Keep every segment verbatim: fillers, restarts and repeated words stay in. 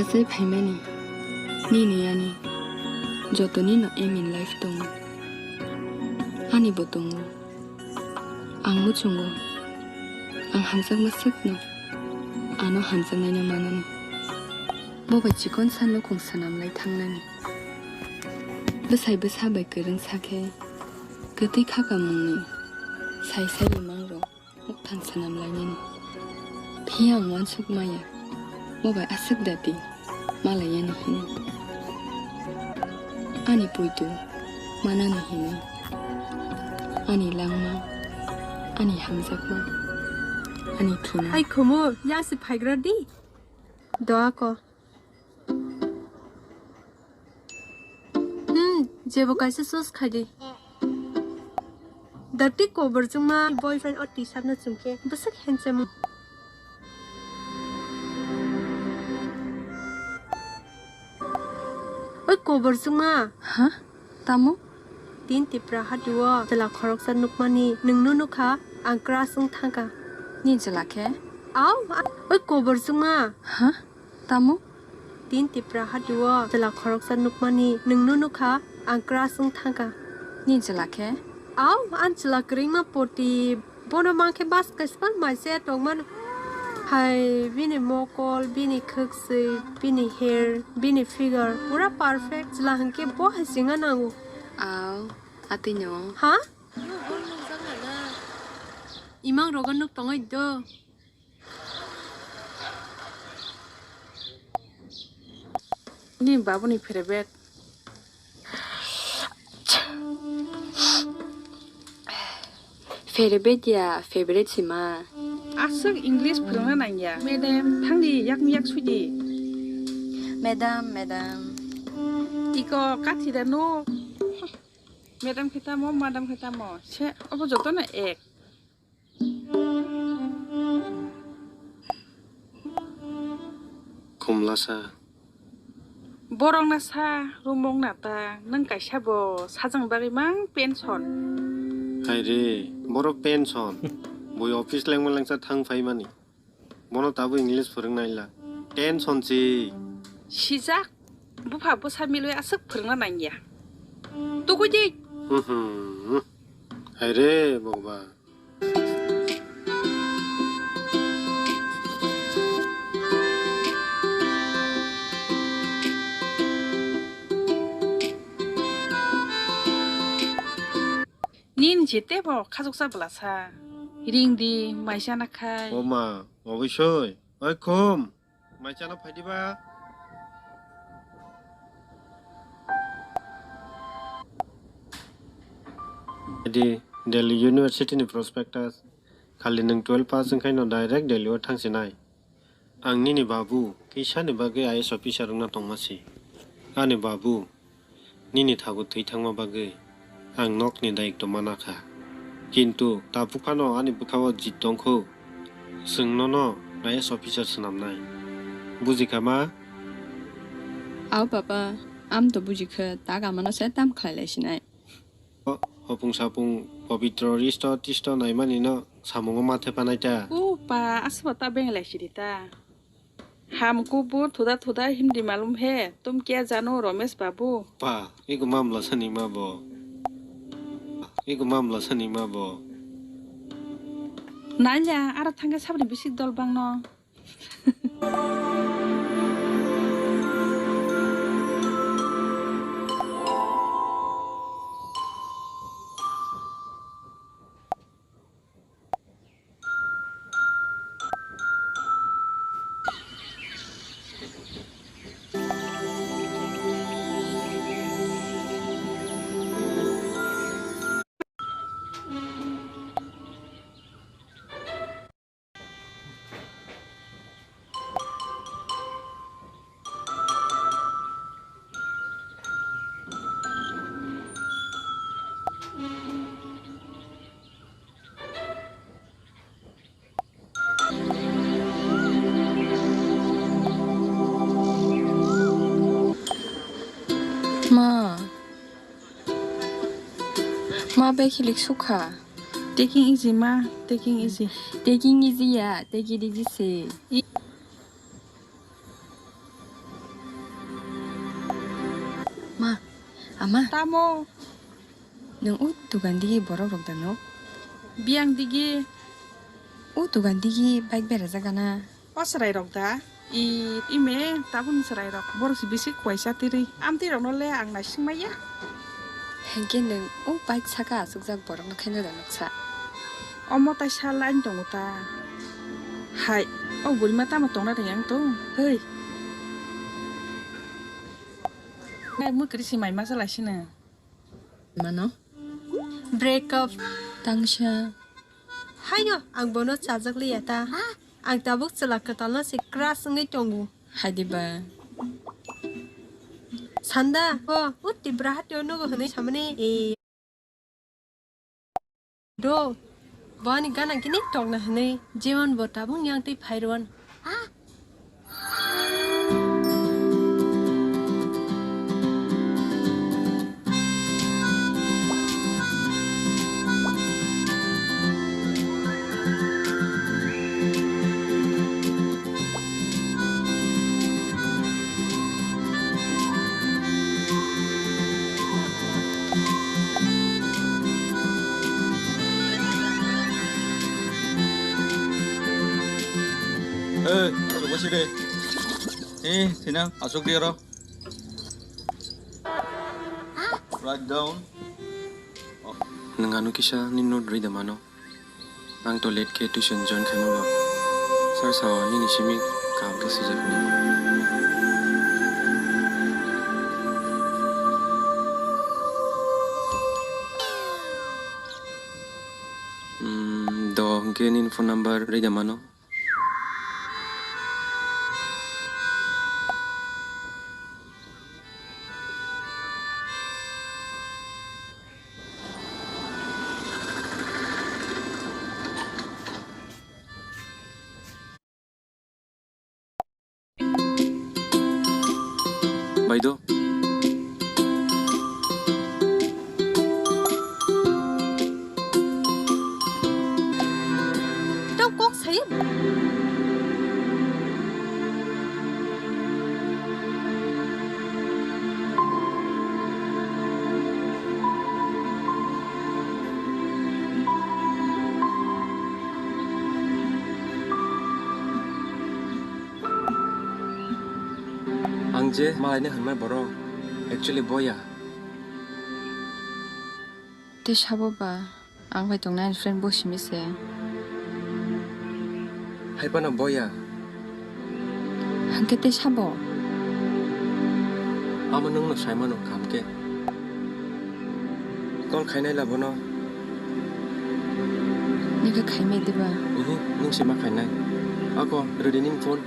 Sai phaimani, nini ani, jotonino aim in life tongo. Ani bo tongo. Ang muchungo, ang hamjakma swkno, ano hamjaknaino manani. Bo bai chikonsa nukhung swnamlai thangnani. Bwsai bwsa bai kwrwngsa khe, kwtwi khakamungni sai sai imangrok. Mukthan swnam lainani. Phiya ang uansuk maya. Bo bai aswk dati. Malai yani hini. Ani puitu. Manani hini. Ani langma. Ani hamjakma. Ani thina. Hai khumu, yasi phaigra di. Doa ko. Hmm, jebo kaisa sus khai di. Dati kobor chwngma boyfriend o T-shirt no chumkhe bwswk handsome. Oi kobor chwngma. Ha? Tamo? Tin Tipra hati o chwla khoroksa nukmani nwngno nukha, ang crush wng thangkha. Ni chwla khe? Aw, a-, oi kobor chwngma. Ha? Tamo? Tin Tipra hati o chwla khoroksa nukmani nwngno nukha, ang crush wng thangkha. Ni chwla khe? Aw, ang chwla kwrwngma poti. Bono mankhe bus kaisa maisa tongmano. Hai, bini mokol, bini khwksui, bini hair, bini figure, pura perfect. Chwla hwnkhe bo hai chwngna nango. Aw, atwino. Ha? Imang rogo nuk tongoi do. Ni babuni favorite. Favorite ya, favorite sima. Aswk English phwrwngna nangya. Madam, thangdi yakni yak suidi. Madam, madam. Iko kathi da no. Madam khe tamo, madam khe tamo. Se, obo jotono ek. Khumlasa. Borok na sa, rumok na ta, nwng kaisa bo sajang bagwi mang pension. Hai re, borok pension. Bui office lengma lengsa thang phaimani. Bono tabuk English phwrwng naila. Tension si. Sijak. Bupha bwsa milwi aswk phwrwngna nangya. Tukui di. Mhm. Hai re, Bhagwan. Nini je tebo khachuksa bwlasa. Ring di, mai chana khai. O ma, obisoi. Oi khum, mai chana phai di ba. Di Delhi University ni prospectus. Khali nwng twelve pass wngkhaino direct Delhi o thangsinai. Ang nini babu, kisani bagwi I A S officer wngna tongma si. Ani babu, nini thago thwi thangma bagwi ang nokni daitw mana kha. Kintu tabuk phano ani bwkhao jit tongkhu. Chwng nono I A S officer swnamnai. Bujikha ma? Ao papa, am to bujikha, tak amano se tam khlai lai sinai. O, hopung sapung pobitro risto tisto naimani no samungo ma thepanai ta. O pa, aswk ta benglai sidi ta. Hamko bo thuda thuda Hindi malum hai, tum kya jano Ramesh babu? Pa, iko mamla sani ma bo. Iko mamla sani ma bo. Nanya, ara thangke sabni bisik dol bangno. Ma. Ma, bag hilik sukha. Taking easy, ma. Taking easy. Taking easy ya, take it easy se. I- Ama? Tamo? Nwng o dogan digi borok rok da nuk? Biyang digi. O dogan digi bike berajak gana? O chwrai rok da? I, ime, tabukni chwrai rok. Borok se bisi kuaisa tiri. Amtwi rokno le ang naising maya. Hinkhe nwng o bike saka achukjak borokno khaino da nuksa? Omo tai sa line tongo ta. Hai, o burima tamo tongna riyang to? Hei. Nai mwkri si mai masa lai sino. Mano? Break up. Tangsa. Hayo, ang bono chajak liya ta. Ang tabuk chwla kwtalno se crush wngwi tongo. Haidiba. Sanda, o, o Tibra hatio nugo hwnwi samani. E. Do, bo ani gana gini tokna hwnwi. Jemon bo tabuk yang twi phairon. Eh, coba sih deh. Eh, sini, masuk dia, Ro. Write down. Nwng ano kisa ni note rwi da mano. Ang to late khe tuition join khaima ba. Sir sao nini simi kaham khe swijak ni. Hmm, do hwnkhe nini phone number rwi da mano. Bai do. Tong kok sayo. Ang je malaino hwnmai borok, actually boya. Tei sabo ba, ang bai tongnai ani friend bo simi se. Hai phano boya. Hwnkhe tei sabo? Amo nwngno sai mano kaham khe. Call khainai la bono. Nokha khaimai diba? Uhu, nwng se ma khainai. Ako, rwdi nini phone.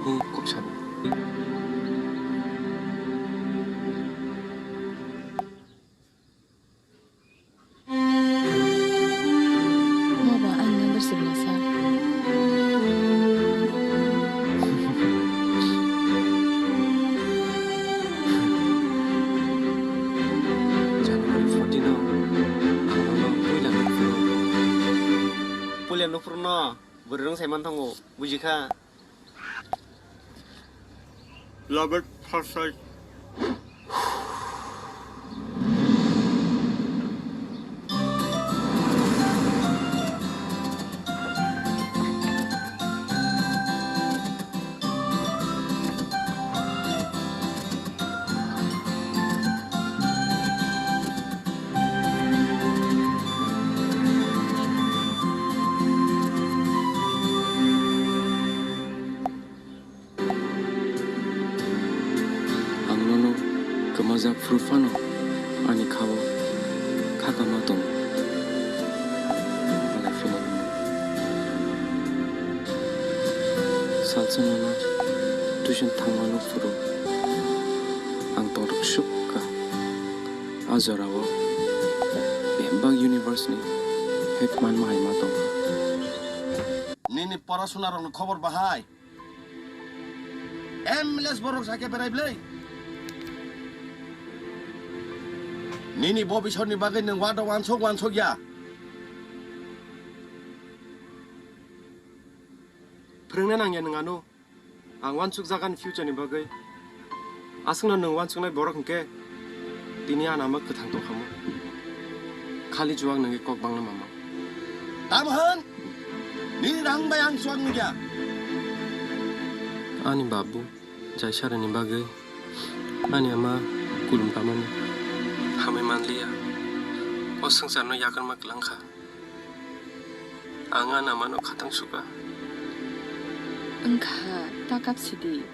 Hmm, kok sabo. Mo ba ani number se belai sa. January fourteen o ang nono puila nukphuru. Puila nukphuru no bwrwi rwng sai manthango, bujikha. Love at first sight. Ang nono kwmajak phuru phano ani khao kha kama tongo. Malai phunukmung. Salsa nono tuition thangma nuk phuru ang tongthok suk kha. A jorao bebak universe ni hek manma hai ma tongo. Nini porasuna rokni khobor bahai? M L S borok sakhe berai bwlai. Nini bobisotni bagwi nwng wado wansok wansok ya. Rwngna nangya nwng ano. Ang uansukjak ani future ni bagwi. Aswkno nwng uansuknai borok hwnkhe tini ani ama kwthang tongkhamu. Khali chuwak nangwi kok bangna mama. Tamo hwn? Nini rang bai ang chuwak nukya. Ani babu, jaisarani bagwi ani ama kulum tamani hamwi manliya. O swngcharno yakarma kwlangkha. Ang ani amano khatang sukha. Wngkha, ta kap sidi.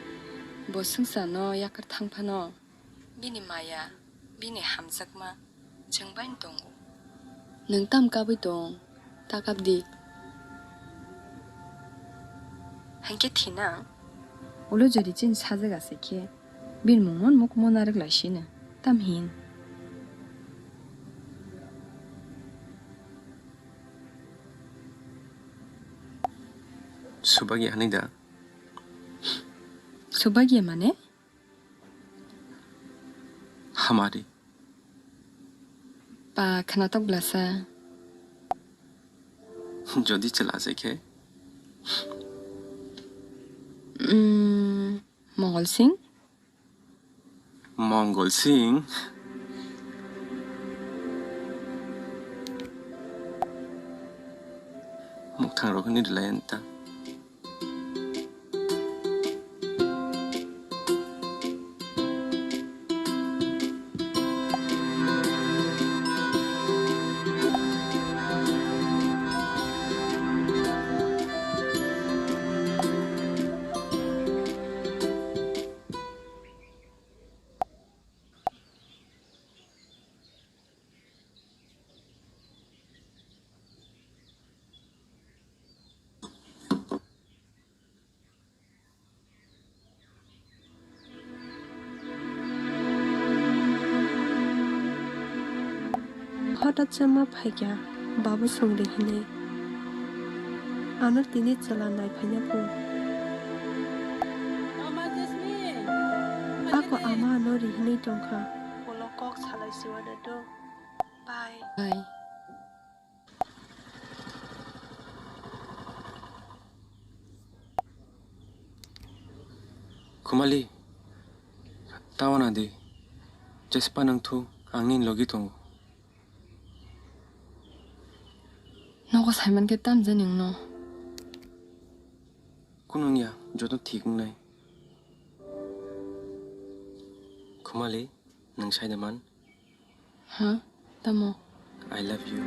Bo swngcharno yakar thang phano bini maya, bini hamjakma chwng bai tongo. Nwng tam kabwi tong, ta kap di. Haikhe thina? Ulo jodi chini sajak ase khe, bini mungno mukhumo narwk lai sino. Tam hin? Subagya hwnwi da? Subagya mane? Hamari. Pa khwnatok blasa. Jodi chwla se khe? Mm, Mongol Singh? Mongol Singh? Mukthang rok ni rwlai ta. Hothat se ma phaikha, babu songdi hinwi. Ano tini chwla naiphaina phu. Mama Jasmine, ako ama ano rihinwi tongkha. Ulo kok salai siwano do. Bye. Bye. Khumali, tawana di. Jespa nang thu, ang nini logi tongo. Nogo saiman khe tamjani wngno. Kunung ya, joto thik wngnai. Khumali, nang sai da man? Ha? Tamo? I love you.